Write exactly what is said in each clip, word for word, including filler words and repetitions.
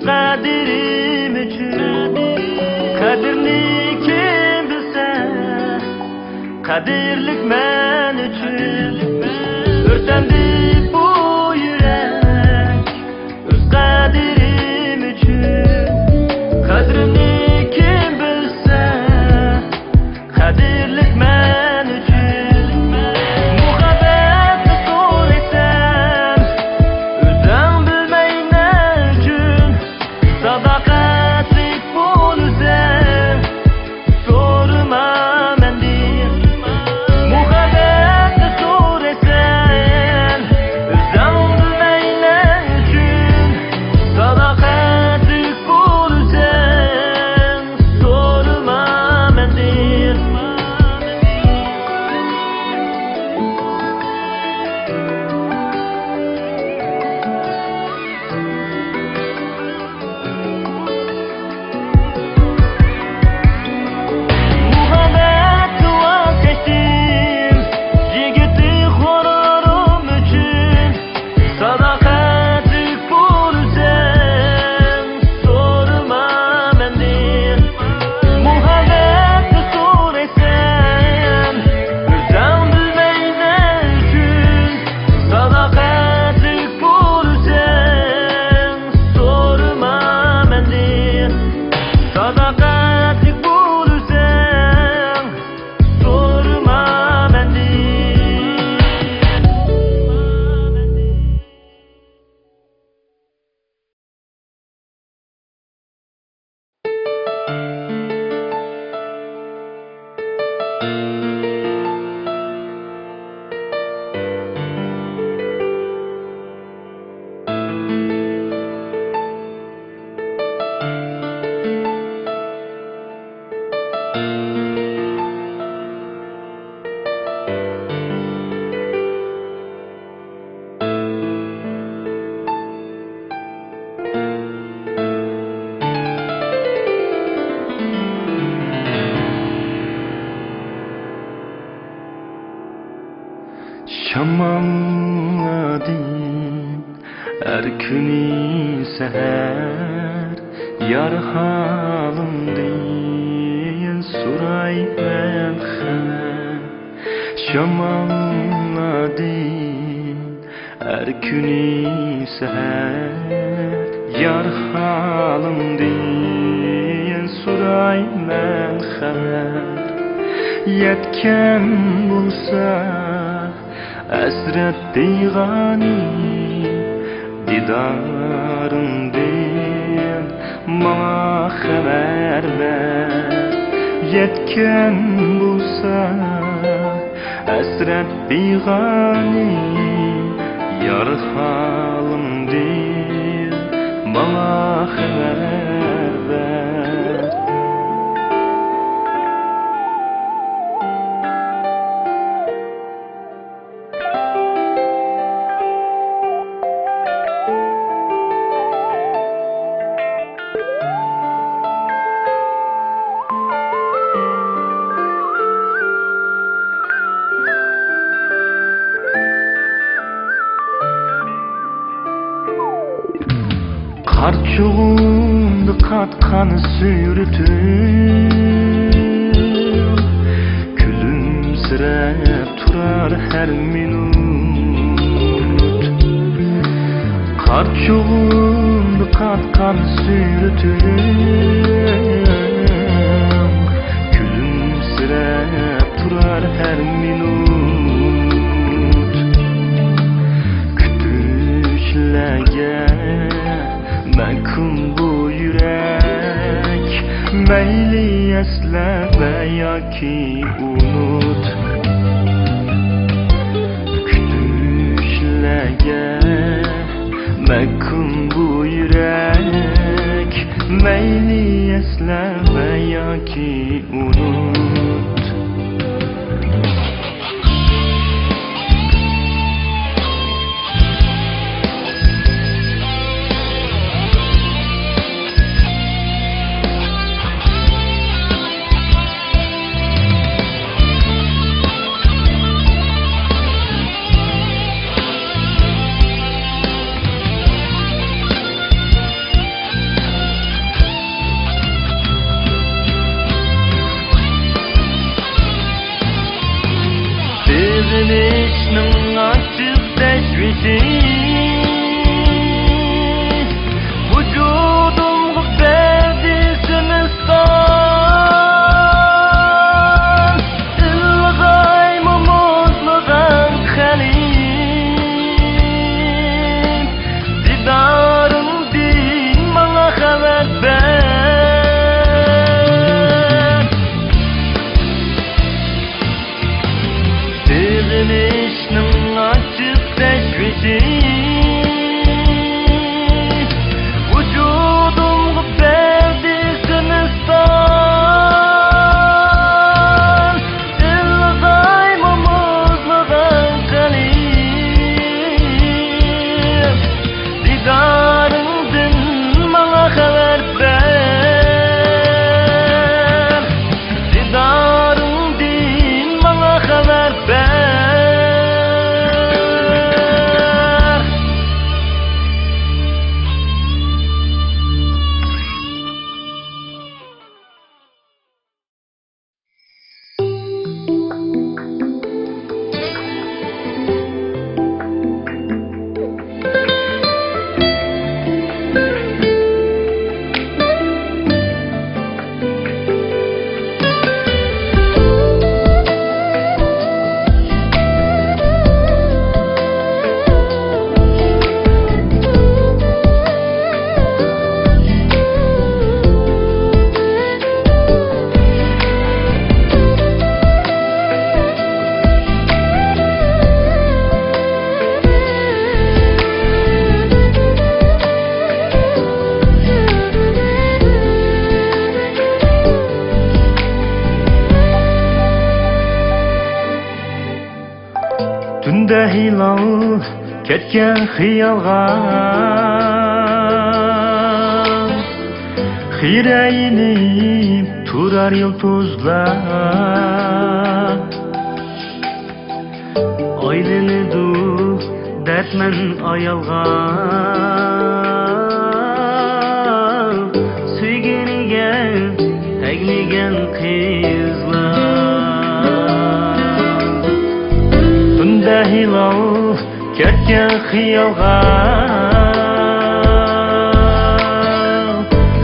قەدرىم ئۈچۈن، قەدرىنى كىم بىلسە، قەدىرلىك مەن ئۈچۈن. ئۆرتەندى بۇ يۈرەك ئۆز قەدرىم ئۈچۈن، قەدرىنى كىم بىلسە، قەدىرلىك مەن ئۈچۈن. مۇھەببەتنى سورىسام، ئۆزۈڭ بىلمەي نە ئۈچۈن، ساداقەتلىك بولىسەن، سورىما مەندىن. مۇھەببەتنى سورىسام، ئۆزۈڭ بىلمەي نە ئۈچۈن، ساداقەتلىك بولىسەن، سورىما مەندىن. مۇھەببەت ۋاز كەچتىم، يىگىتلىك غۇرۇرۇم ئۈچۈن، ساداقەتلىك بولىسەن، سورىما مەندىن. مۇھەببەتنى سورىسام، ئۆزۈڭ بىلمەي نە ئۈچۈن، ساداقەتلىك بولىسەن، سورىما مەندىن. ساداقەتلىك بولىسەن، سورىما مەندىن. شاماللادىم ھەر كۈنى سەھەر، يار ھالىمدىن سورايمەن خەۋەر. شاماللادىم ھەر كۈنى سەھەر، يار ھالىمدىن سورايمەن خەۋەر. يەتكەن بولسا ھەسرەت پىغانى، دىدارىڭدىن ماڭا خەۋەر بەر. يەتكەن بولسا ھەسرەت پىغانى، يار ھالىمدىن ماڭا خەۋەر بەر. قارچۇغۇمدا قاتقان سۈرىتىڭ، كۈلۈمسىرەپ تۇرار ھەر مىنۇت. قارچۇغۇمدا قاتقان سۈرىتىڭ، كۈلۈمسىرەپ تۇرار ھەر مىنۇت. كۈتۈشلەرگە مەھكۇم بۇ يۈرەك، مەيلى ئەسلە ۋە ياكى ئۇنۇت. كۈتۈشلەرگە مەھكۇم بۇ يۈرەك، مەيلى ئەسلە ۋە ياكى ئۇنۇت. كەتكەن خىيالغا خىرەيلىنىپ تۇرار يۇلتۇزلار. ئايلىنىدۇ دەردمەن ئايالغا سۆيگىنىگە تەگمىگەن قىزلار. تۈندە ھىلال كەتكەن خىيالغا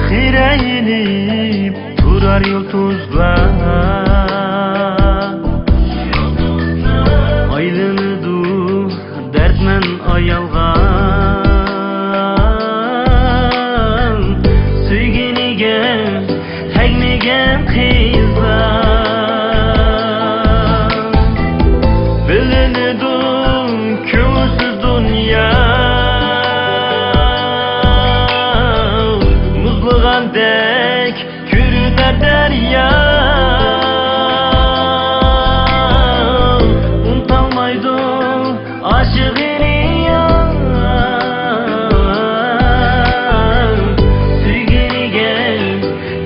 خىرەيلىنىپ تۇرار يۇلتۇزلار. ئايلىنىدۇ دەردمەن ئايالغا سۆيگىنىگە تەگمىگەن قىزلار. بىلىنىدۇ كۆڭۈلسىز دۇنيا، مۇزلىغاندەك كۆرۈنەر دەريا. ئۇنتالمايدۇ ئاشىقىنى يار، سۆيگىنىگە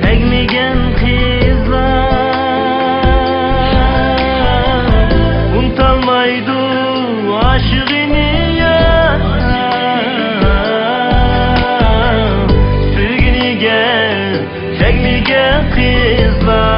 تەگمىگەن قىزلار. ئۇنتالمايدۇ ئاشىقىنى يار، سۆيگىنىگە تەگمىگەن قىزلار.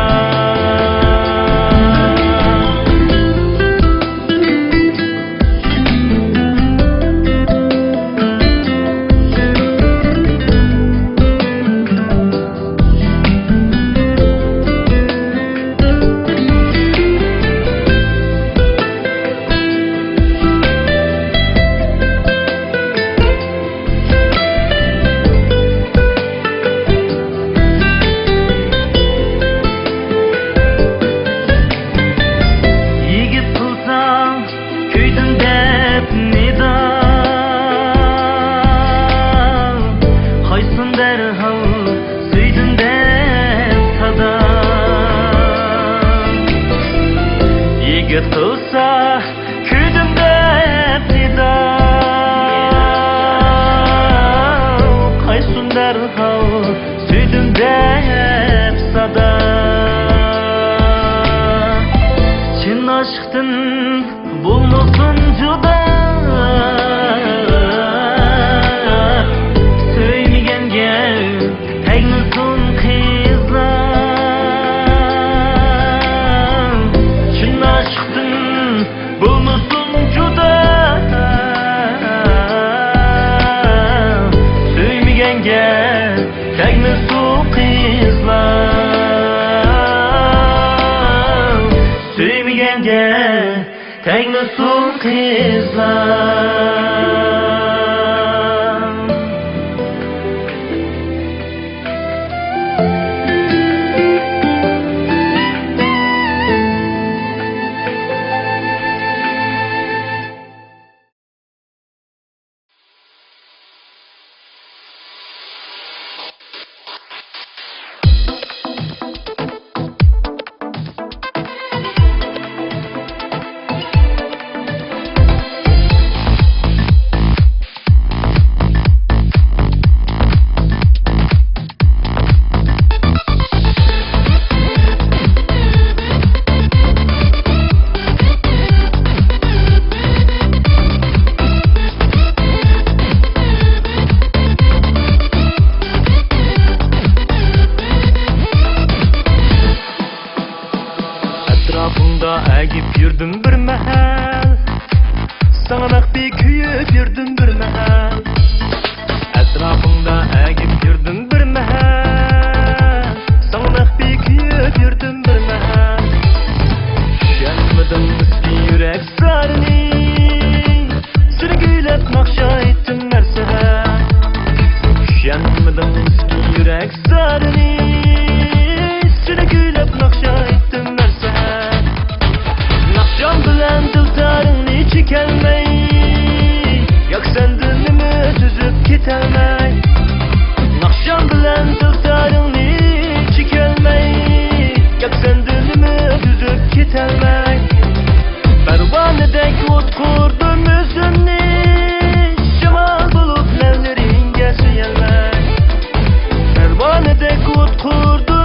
يىگىت قىلسا كۆيدۈم دەپ نىدا، قايسۇن دەرھال سۆيدۈم دەپ سادا. يىگىت قىلسا كۆيدۈم دەپ نىدا، قايسۇن دەرھال سۆيدۈم دەپ سادا. چىن ئاشىقتىن بولمىسۇن جۇدا، سۆيمىگەنگە تەگمىسۇن قىزلار. چىن ئاشىقتىن بولمىسۇن جۇدا، سۆيمىگەنگە تەگمىسۇن قىزلار، سۆيمىگەنگە تەگمىسۇن قىزلار. ئەتراپىڭدا ئەگىپ يۈردۈم بىر مەھەل، ساڭا مەخپىي كۆيۈپ يۈردۈم بىر مەھەل. ئەتراپىڭدا ئەگىپ يۈردۈم بىر مەھەل، ساڭا مەخپىي كۆيۈپ يۈردۈم بىر مەھەل. چۈشەنمىدىڭ ئىسكى يۈرەك زارىنى، سېنى كۈيلەپ ناخشا ئېيتتىم ھەر سەھەر. چۈشەنمىدىڭ ئىسكى يۈرەك زارىنى، سېنى كۈيلەپ ناخشا ئېيتتىم ھەر سەھەر. ناخشام بىلەن دىلدارىڭنى چېكەلمەي، ياق سەندىن نېمە ئۈزۈپ كېتەلمەي. ناخشام بىلەن دىلدارىڭنى چېكەلمەي، ياق سەندىن نېمە ئۈزۈپ كېتەلمەي. پەرۋانىدەك ئوت قۇردۇم ئۆزۈمنى، بالىدەك ئۇتقۇردۇم.